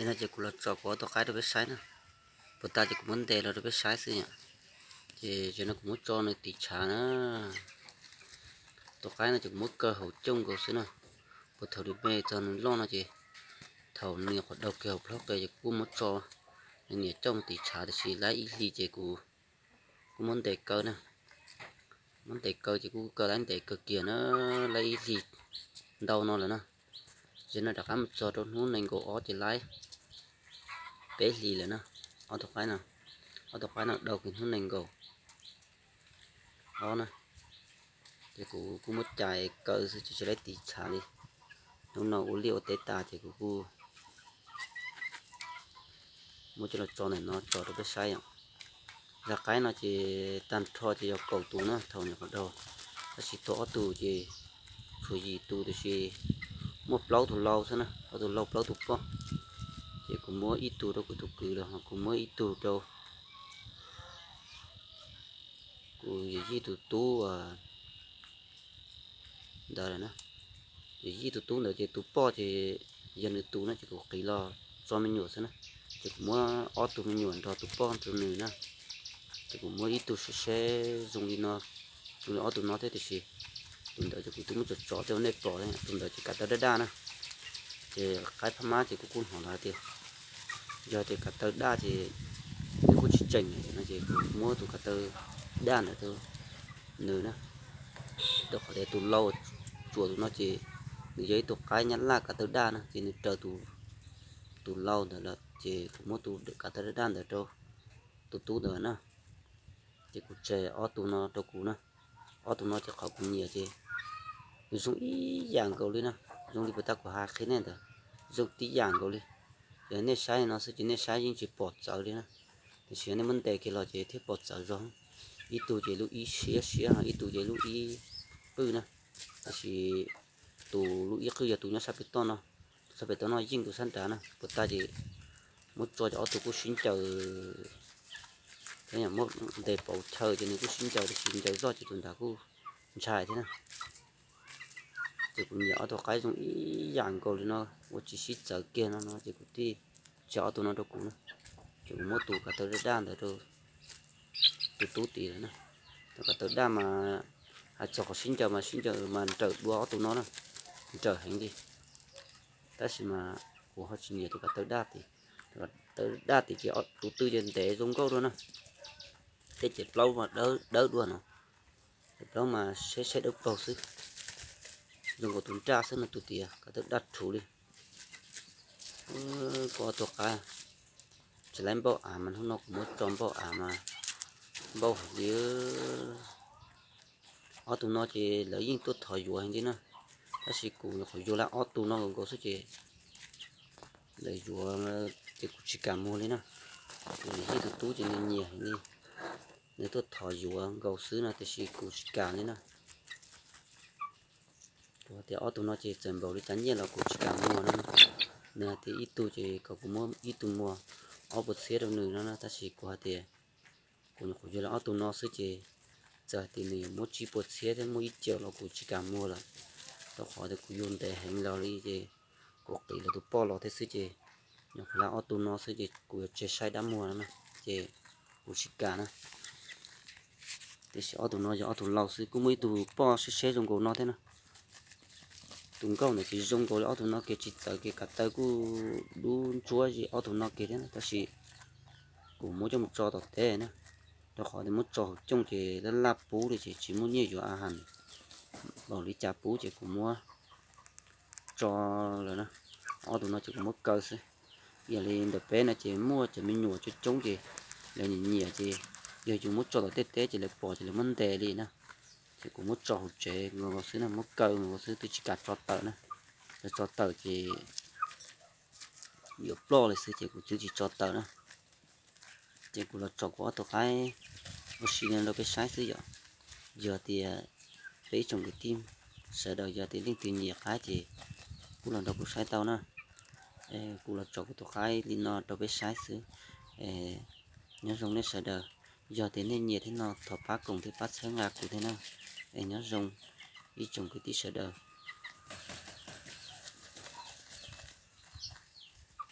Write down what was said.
No ces kuv los tso kuv ob tug qaib rau peb saib na. Puas tas ces kuv muab ntes los rau peb saib xwb yom. Ces no kuv muab tso nws tiv tshav na. Tus qaib no ces kuv muab kaw haum cooj nkaus xwb na. Puas thaum nws me txog nws loj no ces thaum nws nyuam qhuav daug kiag hauv plhaub qe ces kuv kuj muab tso nws niam cooj tiv tshav, tiam sis lab ib hlis ces kuv kuj muab ntes kaw na. Muab ntes kaw ces kuj kaw lab ntes kaw kiag na, lab ib hlis ntau no lawm na. Ces no rov qab mus txog rau hnub nees nkaum ob ces lab peb hlis lawm na. Ob tug qaib no, ob tug qaib no daug kiag hnub nees nkaum ob na. Ces kuv kuj muab cais kaw xwb ces tsis lab tiv tshav li. Hnub no ua liaj ua teb tas ces kuv kuj muab coj los tso ntawm no tso rau peb saib os. Zaj qaib no ces tag nrho ces yog kaum tus na thaum nyuam qhuav daug, tab sis tuag ob tug ces tshuav yim tus tiam sis muaj plaub tus lau xwb na, ob tug lau plaub tus poj. Ces kuv muab ib tug rau kuv tus kwv lawm, kuv muab ib tug rau kuv yawm yij tus tub ntawd lawm na. Yawm yij tus tub ntawd ces tus poj ces yog nws tus na ces kuv qiv los tso me nyuam xwb na. Ces kuv muab ob tug me nyuam nrog tus poj rau nws na. Ces kuv muab ib tug seb seb zoo li no, zoo li ob tug no thiab tiam sis tus ntawd ces kuv twb muab tso tso tej nej pom, tus ntawd ces kav taw daj daj na. Ces qaib phab mab ces kuv kuj hnov lawm tias yog tias kav taw daj ces nws kuj tsis tseem no ces kuv muab tus kav taw daj ntawd rau nws na. Rau qhov tias tus lau tsuas tus no ces nws yog ib tug qaib nyab laj kav taw daj na ces nws raws tus lau ntawd lawm ces kuv muab tus kav taw daj daj ntawd rau tus tub ntawd na. Ces kuv tseg ob tug no rau kuv na. Ob tug no ces qhov kuv nyiam ces nws zoo ib yam nkaus li na, zoo li puas tas kuv hais qhia nej ntawd, zoo tib yam nkaus li. Yog nej saib no xwb ces nej saib yeej tsis pom txawv li na, tiam sis yog nej muab ntes kiag los ces thiaj pom txawv zog. Ib tug ces lub ib siab siab, ib tug ces lub ib qwj na, tiam sis tus lub ib qwj yog tus nyob sab pem toj no, tus sab pem toj no yeej tus sab nrad na. Puas tas ces muab tso ces ob tug kuj sib ncaws thiab, muab ntes pauv chaw ces nws kuj sib ncaws, tiam sis ncaws zoj ces tus nrad kuj ntshai thiab na. Ces kuv nyiam ob tug qaib zoo ib yam nkaus li no, ua tsis sib txawv kiag no no ces kuv thiaj tseg ob tug no rau kuv na. Ces kuv muab tus kav taw daj daj ntawd rau tus tub tid lawm na. Tus kav taw daj mas hais txog qhov sib ncaws mas sib ncaws mas nrawm dua ob tug no na, nrawm heev li. Tab sis mas kuv ho tsis nyiam tus kav taw daj tid. Tus kav taw daj tid ces tus twg ces ntev zoo nkauj dua na, tej ces plaub mas dawb dua no, ces plaub mas seb seb dawb paug xwb, zoo nkaus tus nraj xwb no, tus tias kav taw daj rhuv li. Kuv ob tug qaib tsis laib npauj av mas hnub no kuv muab tso npauj av mas npauj heev li. Ob tug no ces lawv yeej tuaj thov yuav heev li na, tab sis kuv nyuam qhuav yuav lawm ob tug no nkaus xwb ces lawv yuav ces kuv tsis kam muag li na. Kuv niam yij tus tub ces nws nyiam heev li, nws tuaj thov yuav nkaus xwb no tiam sis kuv tsis kam li na. Kuv hais tias ob tug no ces txawm npaum li cas nyiaj los kuv tsis kam muag no. Nws hais tias ib tug ces kom kuv muab ib tug muag ob puas txhiab rau nws no na, tab sis kuv hais tias kuv nyuam qhuav yuav lawm ob tug no xwb ces txawm hais tias nws yuav muab tsib puas txhiab thiab muab ib caug los kuv tsis kam muag lawm, rau qhov tias kuv yug ntev heev los li ces kuv qiv lawv tus poj los thiab xwb ces nyuam qhuav lawm ob tug no xwb ces kuv yuav tseg saib dab muag no na, ces kuv tsis kam na. Tiam sis ob tug no yog ob tug laus xwb, kuj muaj ib tug poj seb seb zoo nkaus no thiab na. Tus nkauj ntawd ces zoo nkaus li ob tug no, kev tsis txawv, kev kav taw kuj dub ntsuab li ob tug no kiag thiab na, tab sis kuv muab coj mus tso tom teb na, rau qhov tias muab tso hauv cooj ces laj laj pub li ces tsis muaj nyiaj yuav a has, npaum li cas pub ces kuv muab tso lawm na. Ob tug no ces kuv muab kaw xwb. Yog li ntawm peb no ces muaj cov me nyuam coob coob ces lawv nyiam nyiam ces yog yus muab tso tom tej teb ces lawv pom ces lawv muab ntes li na. Ces kuv muab tso hauv tsev nkaus xwb na, muab kaw nkaus xwb, twb tsis kam tso tawm na. Yog tso tawm ces yuav ploj li xwb ces kuv twb tsis tso tawm na. Ces kuv los tso kuv ob tug qaib ua si no rau peb saib xwb yom. Yog tias peb ib tsoom kwv tij sawv daws yog tias leej twg nyiam qaib ces kuj los nrog kuv saib tau na. Kuv los tso kuv tus qaib li no rau peb saib xwb. Nyob zoo nej sawv daws, yog tias nej nyiam thiab no thov pab koom thiab pab txhawb nqa kuv thiab na. Es nyob zoo ib tsoom kwv tij sawv daws.